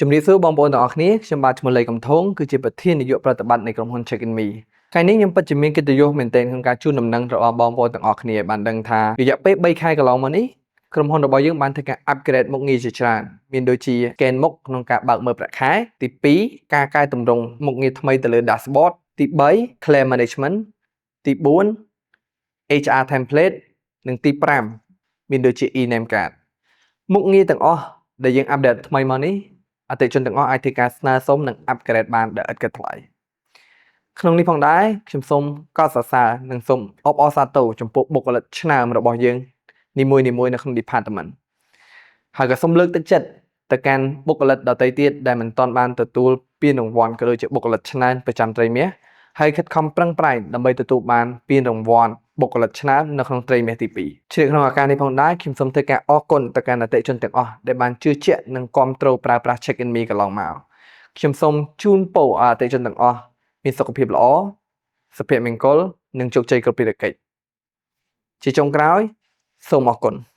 ជំរាបសួរបងប្អូនទាំងអស់គ្នាខ្ញុំបាទឈ្មោះលីកំធងគឺជាប្រធាននាយកប្រតិបត្តិនៃក្រុមហ៊ុន Check in Me ថ្ងៃនេះខ្ញុំពិតជាមានកិត្តិយសមែនទែនក្នុងការជូនដំណឹងរបស់បងប្អូនទាំងអស់គ្នាឲ្យបានដឹងថារយៈពេល3ខែកន្លងមកនេះក្រុមហ៊ុនរបស់យើងបានធ្វើការ upgrade មុខងារជាច្រើនមានដូចជា scan មុខក្នុងការបើកមើលប្រាក់ខែទី2ការកែតម្រង់មុខងារថ្មីទៅលើ dashboard ទី3 claim management ទី4 HR template និងទី5មានដូចជា e-name card មុខងារទាំងអស់ដែលយើង update ថ្មីមកនេះអតិថិជនទាំងអស់អាចធ្វើការស្នើសុំនិង upgrade បានដោយឥតគិតថ្លៃក្នុងនេះផងដែរខ្ញុំសូមកោតសរសើរនិងសូមអបអរសាទរចំពោះបុគ្គលិកឆ្នើមរបស់យើងនីមួយៗនៅក្នុង department ហើយក៏សូមលើកទឹកចិត្តទៅកាន់បុគ្គលិកដទៃទៀតដែលមិនទាន់បានទទួលពានរង្វាន់ក៏ដូចជាបុគ្គលិកឆ្នើមប្រចាំត្រីមាសហើយខិតខំប្រឹងប្រែងដើម្បីទទួលបានពានរង្វាន់បុគ្គលិកឆ្នើមនៅក្នុងត្រីមាសទី2ជ្រាបក្នុងឱកាសនេះផងដែរខ្ញុំសូមធ្វើការអរគុណទៅកាន់អតិថិជនទាំងអស់ដែលបានជឿជាក់និងគាំទ្រប្រើប្រាស់ Check in Me កន្លងមកខ្ញុំសូមជូនពរឲ្យអតិថិជនទាំងអស់មានសុខភាពល្អសុភមង្គលនិងជោគជ័យគ្រប់ភារកិច្ចជាចុងក្រោយសូមអរគុណ។